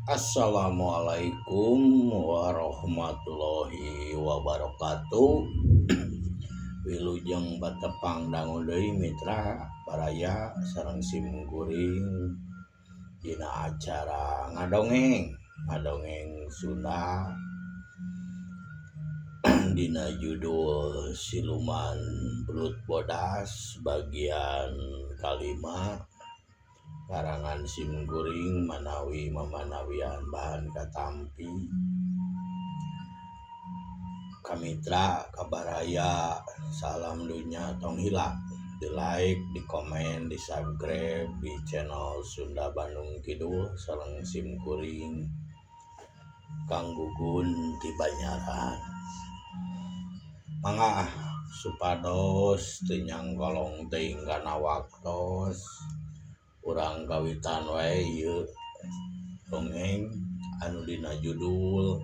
Assalamualaikum warahmatullahi wabarakatuh. Wilujeng batepang dangu deui mitra baraya sareng sim kuring dina acara ngadongeng, ngadongeng Sunda dina judul Siluman Belut Bodas bagian kalima. Karangan sim kuring manawi mamanawian bahan katampi kamitra kabaraya salam dunya tong hilap di like di komen di subscribe di channel Sunda Bandung Kidul sareng sim kuring Kang Gugun ti Banyaran. Mangga supados teu nyangkolong teuing kana waktos urang kawitan wae ieu dongeng anu dina judul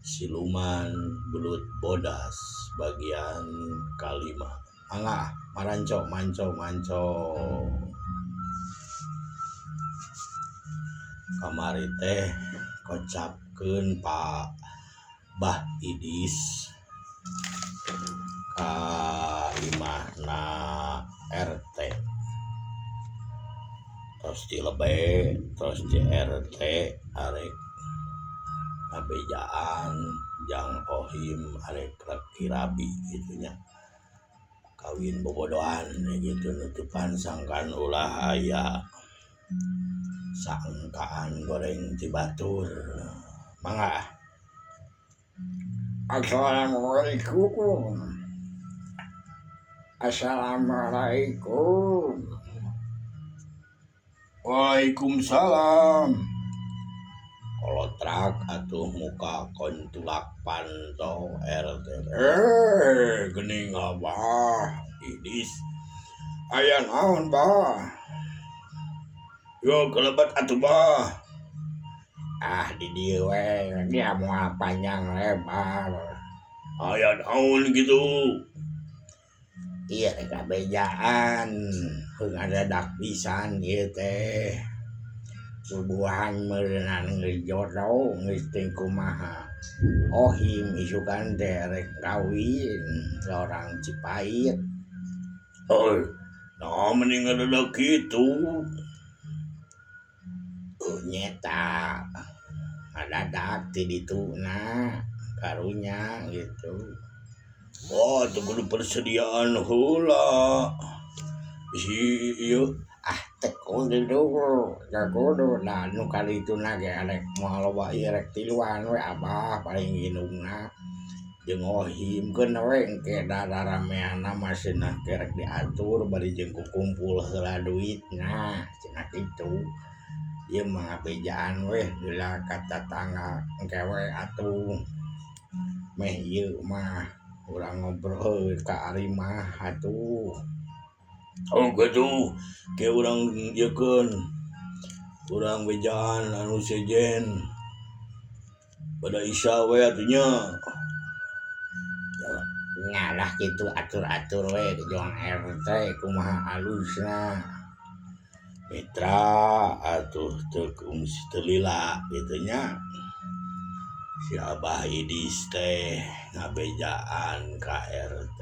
Siluman Belut Bodas bagian kalima. Mangga maranco manco manco. Kamari teh kocapkeun Pak Bah Idis ka imahna RT. Terus di lebe, terus di RT arek ngabejaan jang ohim arek kirabi gitu nya. Kawin bobodohan gitu nutupan sangkan ulah aya sangkaan goreng ti batur. Mangga. Assalamualaikum. Assalamualaikum. Waalaikumsalam. Kolotrak atuh muka kontulak panto RT. Geuning Abah Idis. Aya naon bah? Yo kelebat atuh bah. Ah di dieu we dia moal panjang lebar. Aya naon gitu? Iya rek kabejaan heung adadak pisan ieu teh. Bubuhan meureunana geus jodoh geus teu kumaha. Ohim isukan teh rek kawin urang Cipait. Heuh, naon mending ngadadak kitu? Nyeta ngadadak ti dituna karunya gitu. Wah, teu kudu persediaan heula. Bisi ieu ah teu kudu teu kudu da nu kalituna ge arek moal loba ieu rek tiluan we abah paling indungna jeung ohim keun we engke da rarameanna mah cenah kerek diatur bari jeung kukumpul heula duitna cenah kitu. Ieu mah ngabejaan we heula ka tatangga engke we atuh. Meh ieu mah urang ngobrol ka Arimah atuh. Oh gitu, ke urang ieukeun. Urang bejaan anu sejen. Pada Isya we atuh nya. Ngalah kitu atur-atur we jeung RT kumaha alusna. Mitra atuh teu kungsi teu lila kitu nya. Si Abah Idis teh ngabejaan ka RT.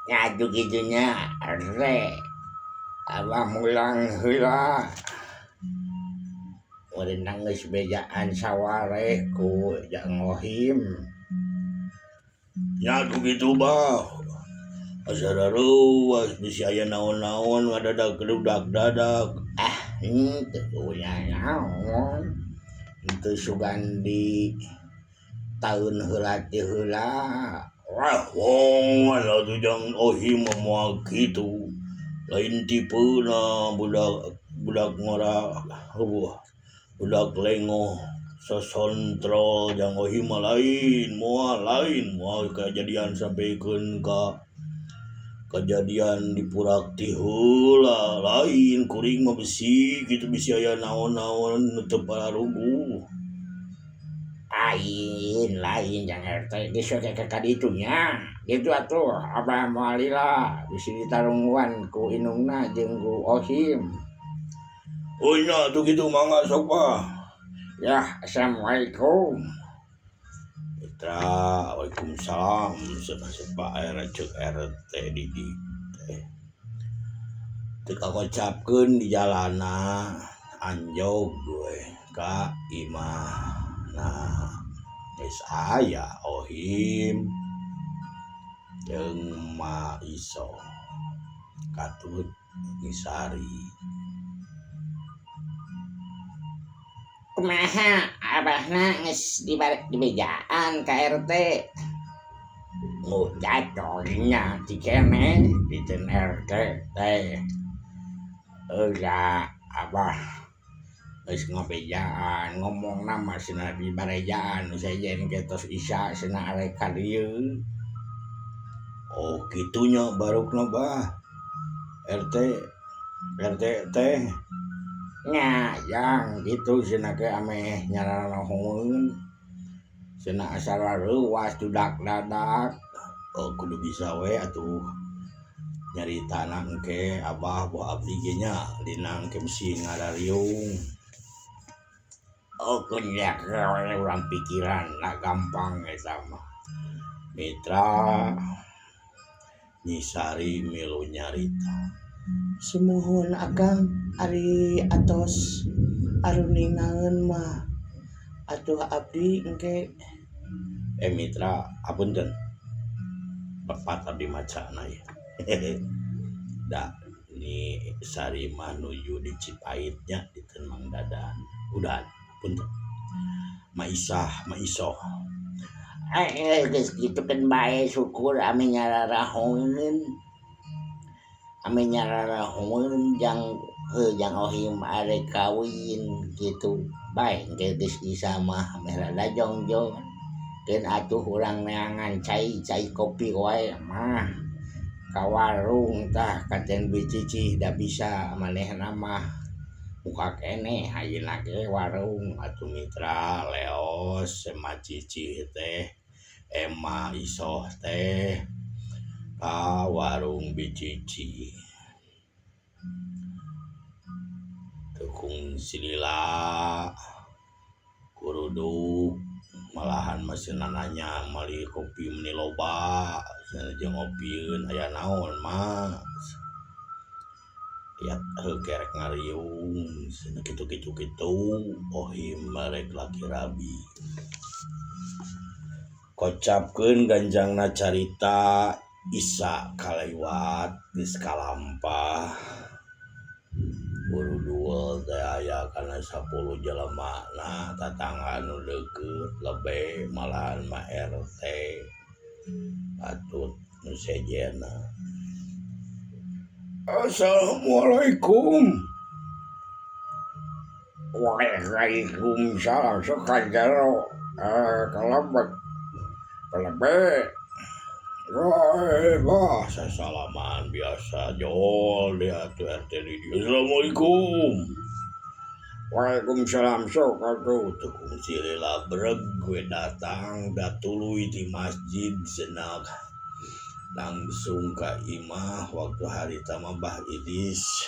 Ngaju kitu nya RT. Abah mulang heula. Meureun geus bejaan sawareh ku jang ohim. Nya atuh kitu bah. Asa daruas bisi aya naon-naon ngadadak kedudak dadak. Ah, henteu kudu naon. Henteu sugan di taun heula ti heula. Wah, wong atuh jang ohim mah moal kitu. Lain tipena budak budak ngora heueuh. Budak lengoh sosontrol jang ohim mah lain, moal lain, moal kajadian sampikeun ka kejadian di Purakti heula lain kuring mah besi kitu bisi aya naon-naon nu teu pararuguh. Lain, lain jang RT geus we ka ditu nya. Kitu atuh abah moal lila bisi ditarungguan ku indungna jeung ku ohim. Oh nya atuh kitu mangga sok bah. Ya, assalamualaikum. Mitra, waalaikumsalam. Cenah Pak RT ceuk RT Didi teh. Teu kakocapkeun di jalana anjog we ka imahna. Geus aya Ohim jeung Ma Iso katut Nyi Sari. Kumaha abahna geus dibejaan ka RT? Jatohnya cikene diten RT teh. Euga abah geus ngabejaan ngomongna mah cenah dibarejaan nu sejen ge tos Isya cenah arek ka dieu. Oh kitu nya barukna bah. RT RT teh nya jang kitu cenah ge ameh nyararahoeun cenah asa rareuwas dudak dadak. Oh kudu bisa we atuh nyaritana engke abah boh abdi ge nya dina engke bisi ngarariung. Oh kunyak urang pikiran lah gampang eta mah. Mitra Nyi Sari milu nyarita. Sumuhun akang ari atos aruningaeun mah atuh abdi engke. Mitra apunten tepat abdi macana ieu. Da Nyi Sari mah nuju di Cipait nya di Mang Dadan. Udah punten. Ma Isah Ma Isoh. Geus kitu keun bae syukur ame nyararahoeun. Ame nyararahoeun jang heuh jang Ohim arek kawin kitu bae engke geus Isya mah meh rada jongjon. Keun atuh urang neangan cai cai kopi wae mah ka warung tah katen bicicih da bisa manehna mah muka keneh ayeuna ge warung. Atuh mitra leos ma cicih teh ema Isoh teh ka warung bicici. Teu kungsi lila kuruduk malahan mah cenah nanya meuli kopi meuni loba cenah jeung ngopieun aya naon mah. Liat heuh kerek ngariung cenah kitu-kitu kitu Ohim barek laki rabi. Kocapkeun ganjangna carita Isa kaliwat geus kalampah. Burudul teh aya kana 10 jelema na tatangga nu deukeut lebe malahan mah RT patut nu sejenna. Assalamualaikum. Waalaikumsalam sok ka jero kalebet lebe. Wah, sasalaman biasa jol dia tuh RT di dieu. Assalamualaikum. Waalaikumsalam sok atuh. Teu kungsi lila breg we datang da tuluy ti masjid cenah langsung ka imah waktu harita mah Bah Idis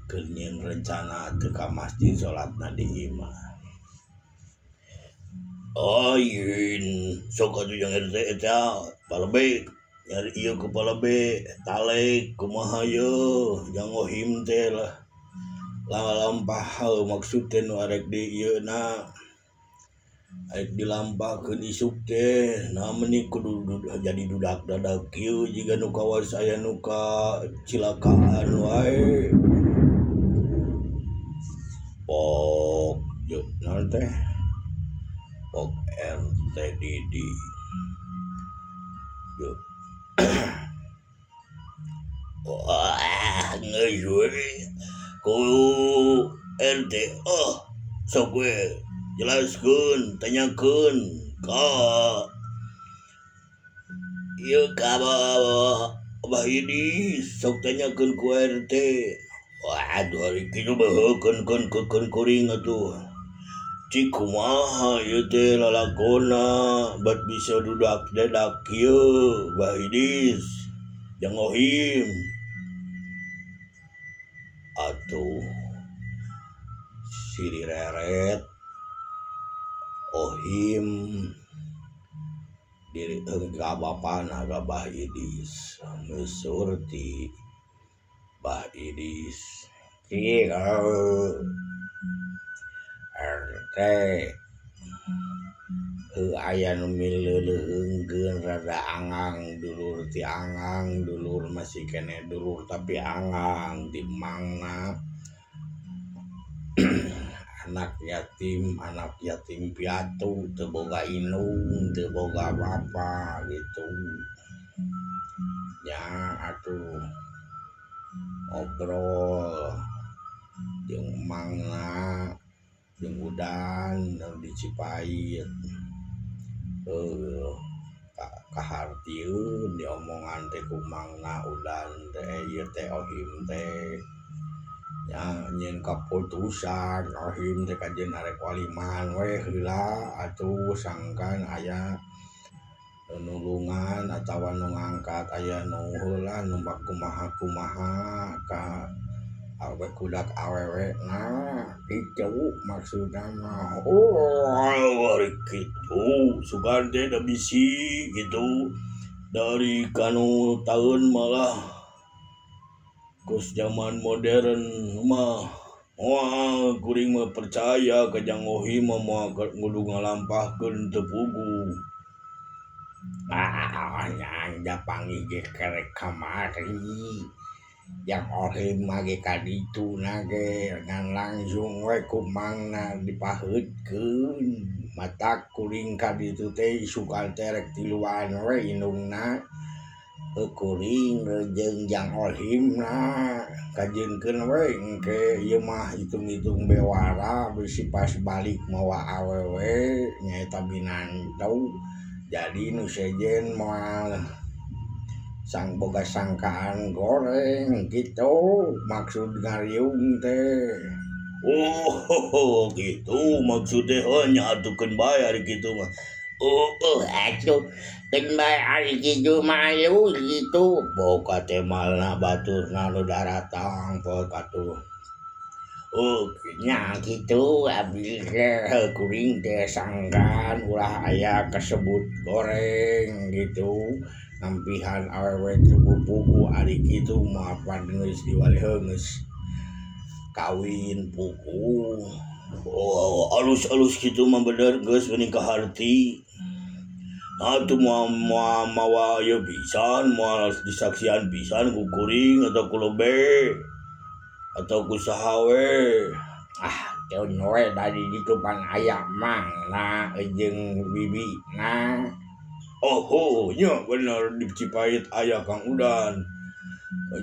keur nyieun rencana teu ka masjid salatna di imah. Ayeun sok atuh jeung RT eta palebek nyari ieu ku palebek talek kumaha yeuh jang Ohim teh lah lalampah maksud teh nu arek di ieu na arek dilampahkeun isuk teh nah meuni kudu jadi dudak dadak kieu jiga nu kawas aya nu kacilakaan wae. Pok jeung naon teh Pok RT Didi. Yuk. Wah, geus we. Ku RT oh sok we jelaskeun tanyakeun ka ieu ka Abah Idi sok tanyakeun ku RT. Waduh ari kitu baheukeun keun kuring atuh. Cik kumaha ieu teh lalakona bat bisa dudak dadak kieu Bah Idis jang Ohim. Atuh Siri reret Ohim diri ka bapana ka Bah Idis Surti Bah Idis RT aya nu mileuleungkeun rada angang dulur ti angang dulur masih keneh dulur tapi angang di mangna anak yatim piatu teu boga indung teu boga bapa gitu nya atuh ngobrol jeung mangna jeung udan nu di Cipait kahartieun diomongan teh ku mangna udan teh ieu teh Ohim teh nya nyieun kaputusan Ohim teh kajeun arek waliman we heula atuh sangkan aya nu nulungan atawa nu ngangkat aya nu heula nu kumaha-kumaha ka awe kudak awewe nah kitu maksudna mah. Oh ari kitu sugan teh da bisi kitu dari kanu taun malah kos zaman modern mah moal kuring mah percaya ka Jang Ohim mah moal kudu ngalampahkeun teu puguh. Ah nya panggih ge kerek kamari Jang Ohim mah ge ka ditu na ge ngan langsung we ku mangna dipaheutkeun matak kuring ka ditu teh isukan teh rek tiluan we indungna kuring jeung Jang Ohim na kajeunkeun we engke ieu mah hitung-hitung bewara bisi pas balik mawa awewe nyaeta binantu jadi nu sejen moal sang boga sangkaan goreng gitu maksud ngariung teh. Oh gitu maksud teh nya atukeun bae ari kitu mah. Oh atuh keun bae ari kitu mah alus gitu boga teh malna baturna nu daratang poek atuh. Oh nya kitu abdi teh kuring teh sangkan ulah aya kasebut goreng gitu nampihan awewe teu puguh ari kitu mah pan geus diwaleh geus kawin puguh. Oh alus-alus kitu mah bener geus mending kaharti. Atuh moal mawa ieu pisan moal disaksian pisan ku kuring atau ku lebe atau ku saha we. Ah teu we da di ditu pan aya mangna jeung bibina. Oh nya bener di Cipait aya Kang Udan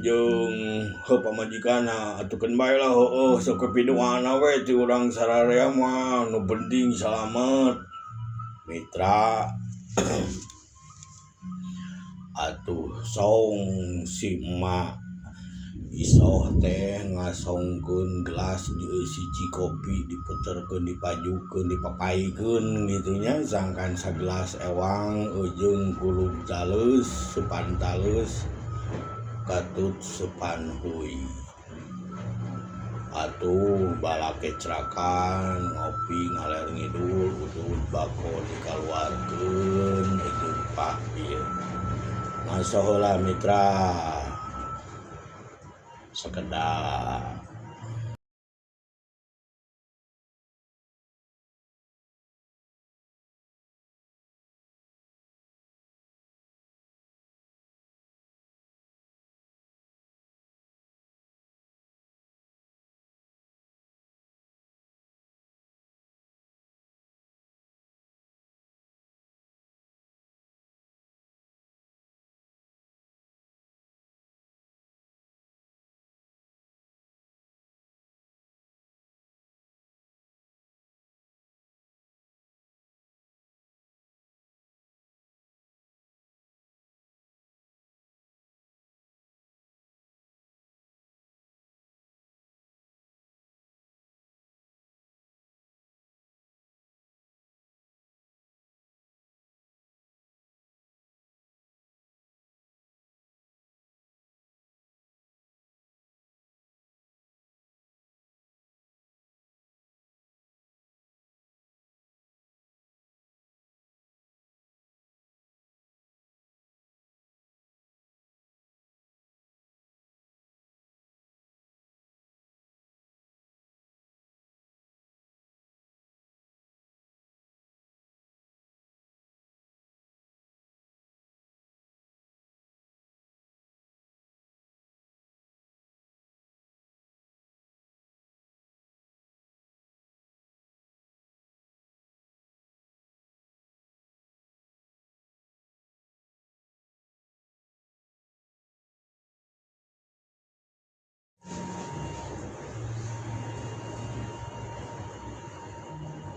jeung heuh pamajikanna atukeun bae lah heueuh sok piduana we ti urang sararea mah nu penting salamet mitra. Atuh song si emak Isoh teh ngasongkeun gelas dieusi cikopi diputerkeun dipajukeun dipapaikeun gitu nya sangkan sagelas ewang jeung kulub taleus supan taleus katut supan huy. Atuh balake cerakan ngopi ngaler ngidul udud bako dikaluarkeun jeung pahpir. Ngaso heula mitra sekedar.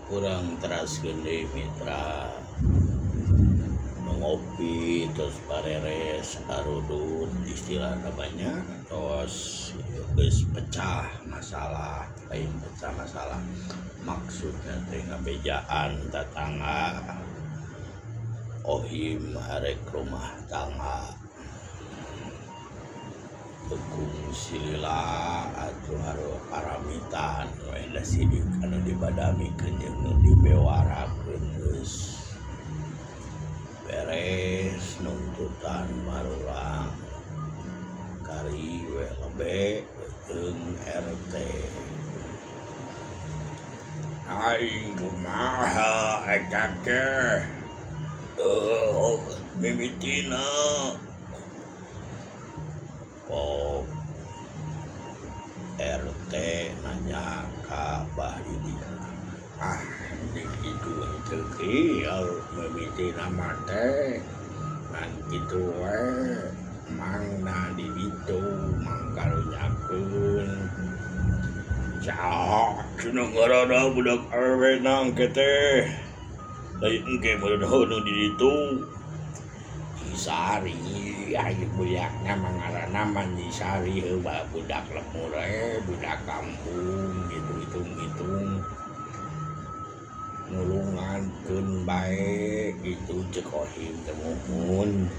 Urang teraskeun deui mitra ngopi terus bareres arudut istilahna banyak tos geus pecah masalah lain pecah masalah maksudna teh ngabejaan tatangga ohim arek rumah tangga teu kungsi lila atuh paramitan we da sidik anu dibadamikeun jeung nu dibewarakeun geus beres nuntutan marulang kari we lebe jeung RT aing kumaha eta teh mimitina pok RT nanya ka Bah Didi ah kitu henteu kieu mimitina mah teh ngan kitu we mangna di ditu mangkarunyakeun cak cenah ngaranna budak awewe na engke teh lain engke meureun nu di ditu Sari ayo budakna mah ngaranna mah Nyi Sari heuh budak lembur we budak kampung gitu hitung-hitung nulungankeun bae kitu ceuk ohim teh muhun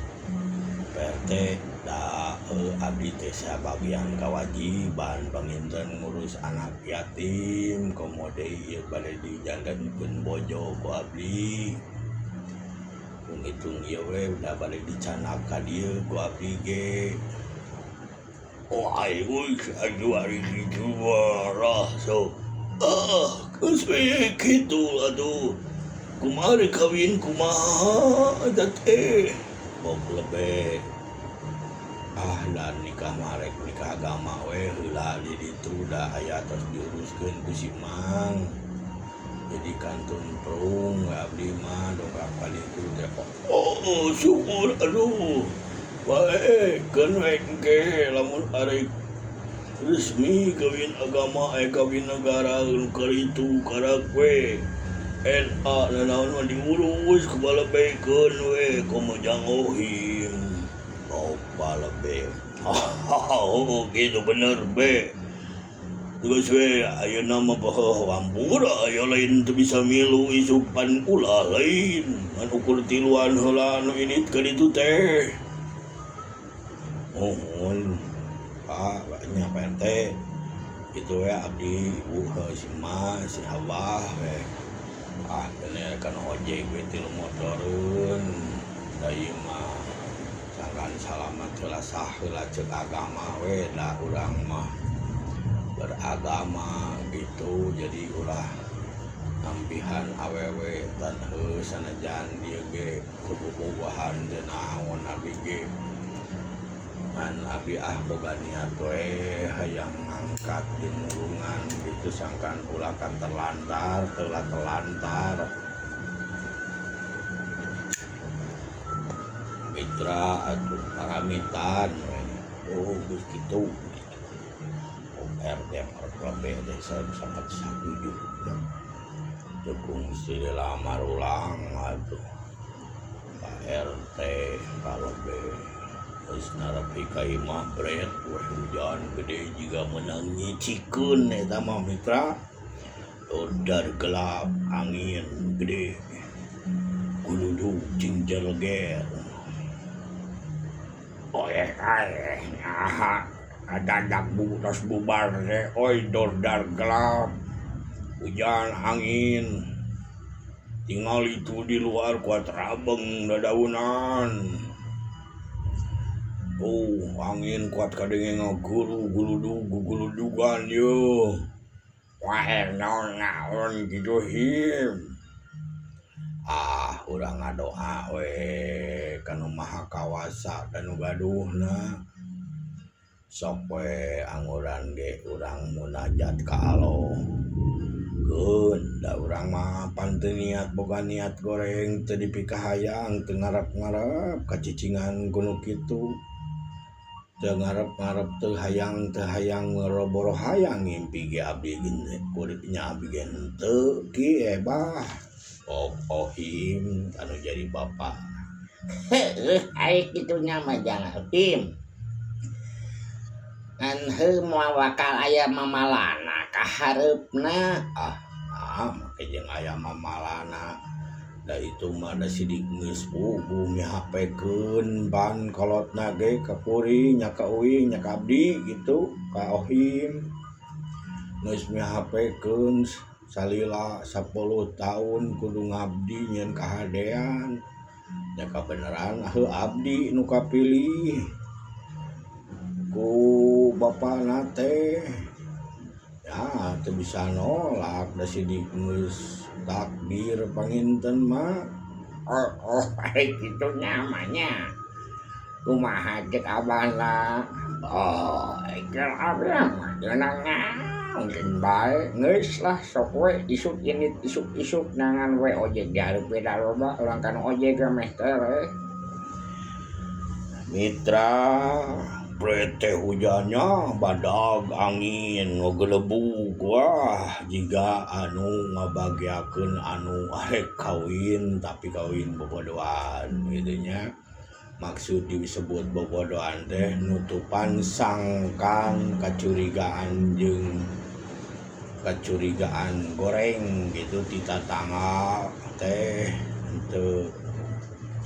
Pak RT da abdi teh sabagian kawajiban panginten ngurus anak yatim komo deui ieu bade dijantenkeun bojo ku abdi hitung ieu we da bade dicandak ka dieu ku abdi ge oh aing aduh ari kitu mah sok ah geus we kitu atuh kumaha rek kawin kumaha eta teh bok lebe ah da nikah mah rek nikah agama we heula di ditu da aya tos diuruskeun ku si Mang jadi kantun prung abdi mah dongkap ka ditu teh oh syukur aduh bae keun we engke lamun arek resmi kawin agama kawin negara nu karitu karak we NA nanaon mah diurus ku balebekeun we komo jang ohim oh balebe oh kitu bener be geus we ayeuna mah hampura aya lain teu bisa milu isupan ulah lain ngan ukur tiluan heula nu indit ka ditu teh muhun Pak nya Pak RT kitu we abdi ibu si Ma si Abah we ah keun kana ojek we tilu motoreun da ieu mah sangkan salamat heula sah heula ceuk agama we da urang mah beragama gitu jadi ulah nampihan awewe tan heuh sanajan dieu ge bobogohan teu naon abdi ge ngan abdi ah boga niat we hayang ngangkat jeung nulungan gitu sangkan ulah kan terlantar teu terlantar mitra atuh paramitan we oh geus kitu RT lebih desa sangat setuju dukung sila marulang atuh Pak RT palebe geus narepi ka imah bret weh hujan gede jiga meunang nyicikeun eta mah mitra udar gelap angin gede guludug cing jeleger oeh aeh naha adadak tos bubar teh oi dordar gelap hujan angin tinggal itu di luar kuat rabeng dadaunan oh angin kuat kadenge ngaguru guludug guludugan yeuh wae naon-naon kitu him ah urang ngadoa we ka nu maha kawasa da nu gaduhna sok we anguran ge urang munajat ka Allah keun da urang mah pan teu niat boga niat goreng teu dipikahayang teu ngarep-ngarep kacicingan ku nu kitu. Teu ngarep-ngarep teu hayang boro hayang ngimpi ge abdi ge kuring nya abdi ge henteu ki bah. Oh, Ohim anu jadi bapak. Heueuh ari kitu nya mah jang Ohim. Ngan heuh moal bakal aya mamalana ka hareupna. Ah, make jeung aya mamalana. Da itu mah da sidik geus puguh mihapekeun ban kolotna ge ka kuring nya ka uing nya ka abdi gitu ka Ohim. Geus mihapekeun salila 10 tahun kudu ngabdi nyeun kahadean. Nya kabeneran heuh abdi nu kapilih ku bapana teh. Ya teu bisa nolak da sidik geus takdir panginten mah. Oh, oh ari kitu nya mah nya. Kumaha ceuk abahna? Oh, ceuk abdi mah geunang naon keun bae geus lah sok we isuk indit isuk-isuk nangan we ojek dihareup we da loba urang kana ojek ge meh tereh. Mitra prete hujannya badag angin ngegelebug wah jiga anu ngabagiakeun anu arek kawin tapi kawin bobodoan gitu nya. Maksud disebut bobodoan teh nutupan sangkan kacurigaan jeung kacurigaan goreng gitu ti tatangga teh henteu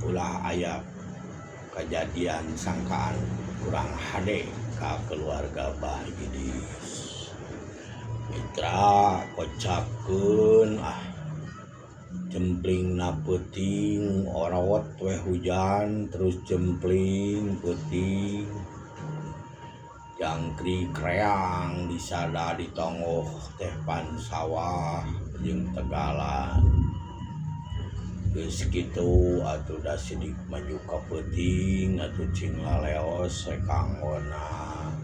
ulah aya kajadian sangkaan kurang hade ka keluarga Bah Idis. Mitra kocapkeun ah jemplingna peuting orot we hujan terus jempling peuting jangkrik reang disada di tonggoh teh pan sawah jeung tegalan. Geus kitu atuh da sidik maju ka peuting atuh cing laleos sakanggona.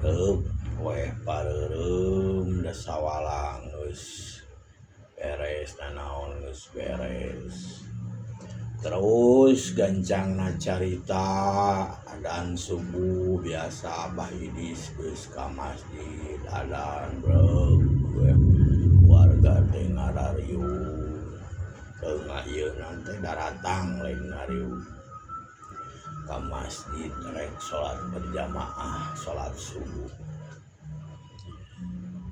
Teup we pareureum da sawalang geus beres nanaon geus beres. Terus gancangna carita adan subuh biasa Abah Idis geus ka masjid adan breuk we warga teh ngarariung. Teu ngayeuna teh daratang lain ngariung ka masjid rek salat berjamaah salat subuh.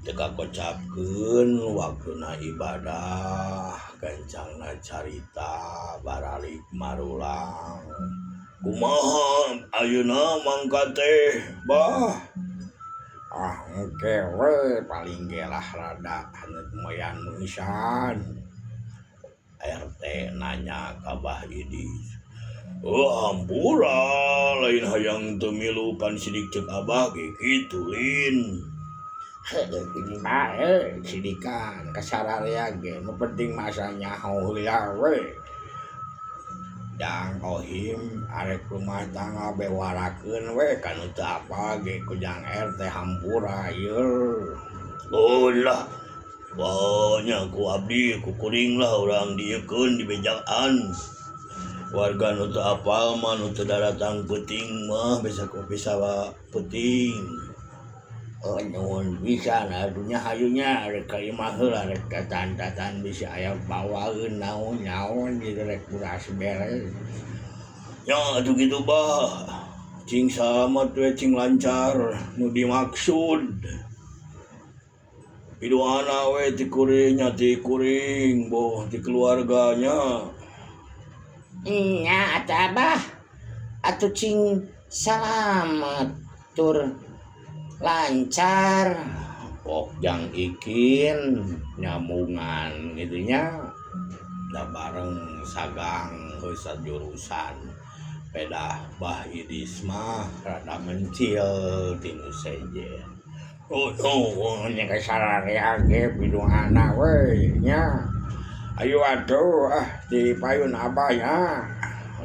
Teu kakocapkeun waktuna ibadah gancangna carita baralik marulang. Kumaha ayeuna mangka teh bah? Ah engke we paling ge lah rada haneut moyan meusan. RT nanya ka Bah Idis. Oh hampura lain hayang teu milu pan sidik ceuk Abah ge kitu lin. Heueuh gini bae sidikan kasararea ge nu penting masa nyaho heula we. Jang Ohim arek rumah tangga bewarakeun we ka nu teu apal ge ku jang RT hampura ieu. Oh lah banyak ku abdi ku kuring lah urang dieukeun dibejaan. Warga nu teu apal mah nu teu daratang peuting mah bisa ku bisa peuting. Oh nuhun pisan atuh nya hayunya rek ka imah heula rek tatan-tatan bisa aya bawaeun naon-naon gitu rek beras beres. Ya atuh kitu bah. Cing salamet we cing lancar nu dimaksud. Piduana we ti kuringnya ti kuring boh ti keluarganya. Nya atuh Abah atuh cing salamet tur lancar. Pok jang ikin nyambungan gitu nya da bareng sagang geus sajurusan. Pedah Bah Idis mah rada mencil tinu sejen. Oh, oh, oh, nya kasararea ge piduana we nya. Ayo atuh ah di payun Abah nya.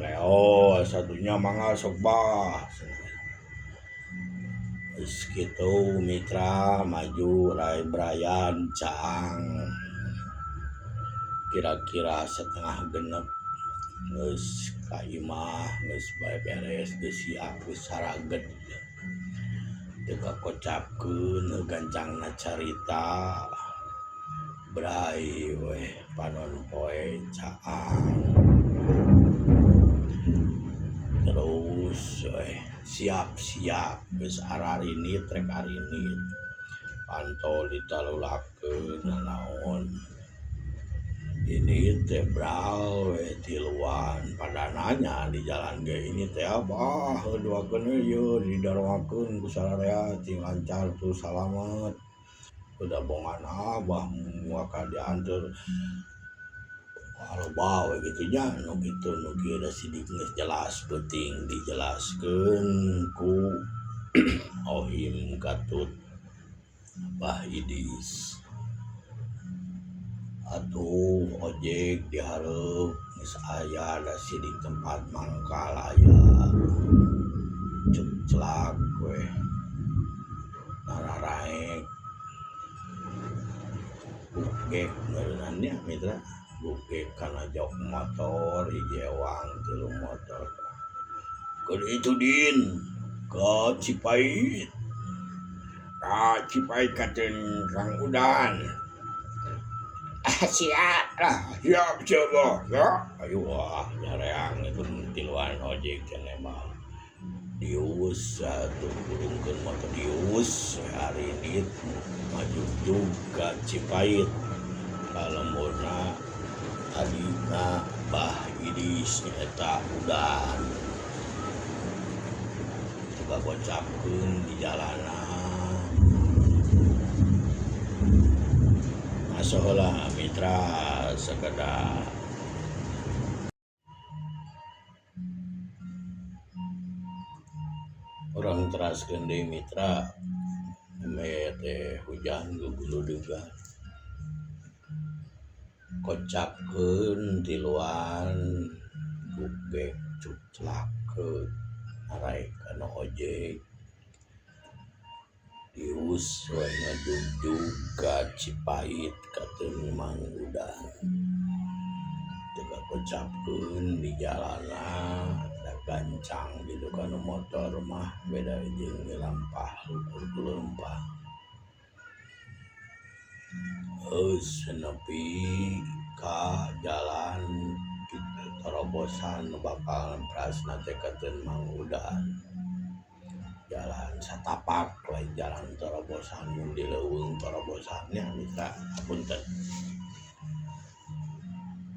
Leo satunya mangga sok bah. Geus kitu mitra maju Rai Brian caang. Kira-kira setengah genep. Geus ka imah geus bae beres geus siap geus saraged teu kakocapkeun gancangna carita bray weh panon poe caang terus weh siap-siap geus ararinit rek arinit panto ditalulakeun nanaon. Ini teh bral we tiluan padananya di jalan ge ini teh abah doakeun we ieu didaroakeun ku sararea cing lancar terus salamet udah bongan abah moal ka dianteur loba we kitu nya nu kitu nu kieu da sidik geus jelas peuting dijelaskeun ku Ohim katut Bah Idis. Atuh ojek dihareup geus aya da sidik tempat mangkal aya cek celak weh nararaek bukek meureunan nya mitra bukek kana jok motor hiji ewang tilu motor keur itu din ka Cipait. Ka Cipait kateun Kang Udan. Ah siap lah. Siap siap bah ya. Ayo ah nyareang itu tiluan ojek cenah mah. Dius atuh kurungkeun motor dius hari ini majugjug ka Cipait. Ka lemburna adina Bah Idis nyaeta Udan. Coba gocapkeun di jalanan. Aso heula mitra sakedap. Urang teraskeun deui mitra meh teh hujan guguludugan. Kocapkeun tiluan gugek cuclakeun araek kana ojek. Dius we ngajugjug ka Cipait kateun Mang Udan. Teu kakocapkeun di jalanan da gancang kitu kana motor mah beda jeung lampah ukur ku leumpah. Geus nepi ka jalan torobosan nu bakal prasna teh kateun Mang Udan. Jalan satapak lain jalan torobosan mun di leuweung torobosan nya mitra hapunten.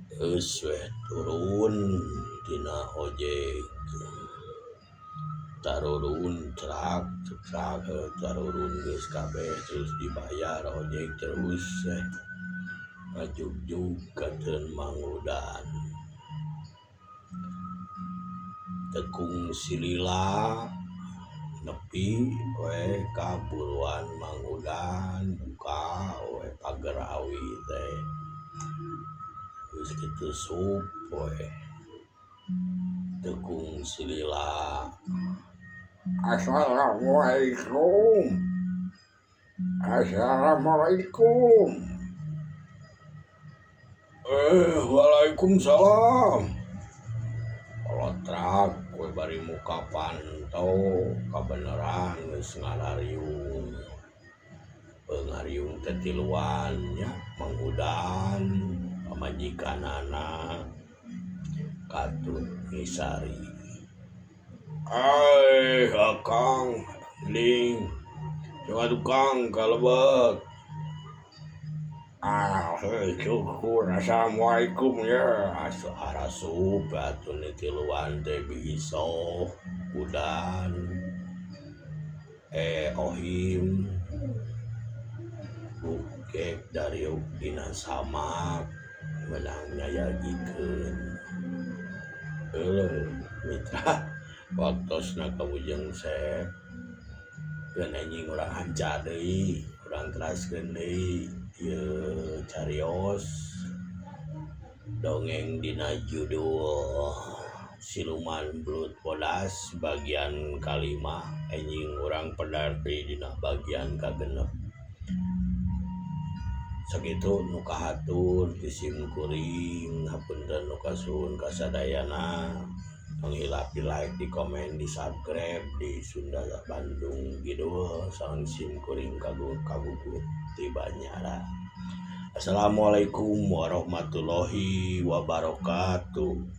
Geus weh turun tina ojek tarurun trak trak tarurun geus kabeh terus dibayar ojek terus weh ngajugjug kateun Mang Udan. Tekung silila nepi we ka buruan Mang Udan buka we pager awi teh geus kitu sup we tekung silila. Assalamualaikum. Assalamualaikum. Waalaikumsalam. Kolotrak we bari muka panto kabeneran geus ngarariung. Ngariung teh tiluan nya Mang Udan pamajikanana katut Misari. Ai akang ling coba tukang kalebet. Ah syukur assalamualaikum ya. Asup arasup atuh ni tiluan teh biisoh Udan Ohim bukek dariuk dina samak meunang nyayagikeun. Heueuh mitra waktosna kabujeng sep keun anjing urang hanca deui urang teraskeun deui ieu carios dongeng dina judul Siluman Belut Bodas bagian kalima anjing urang pedar deui dina bagian kagenep. Sakitu nu kahatur ti sim kuring hapunten nu kasuhun kasadayana. Tong hilap di like, di komen, di subscribe di Sunda Bandung Kidul sareng sim kuring kagugut ti Banyara. Assalamualaikum warahmatullahi wabarakatuh.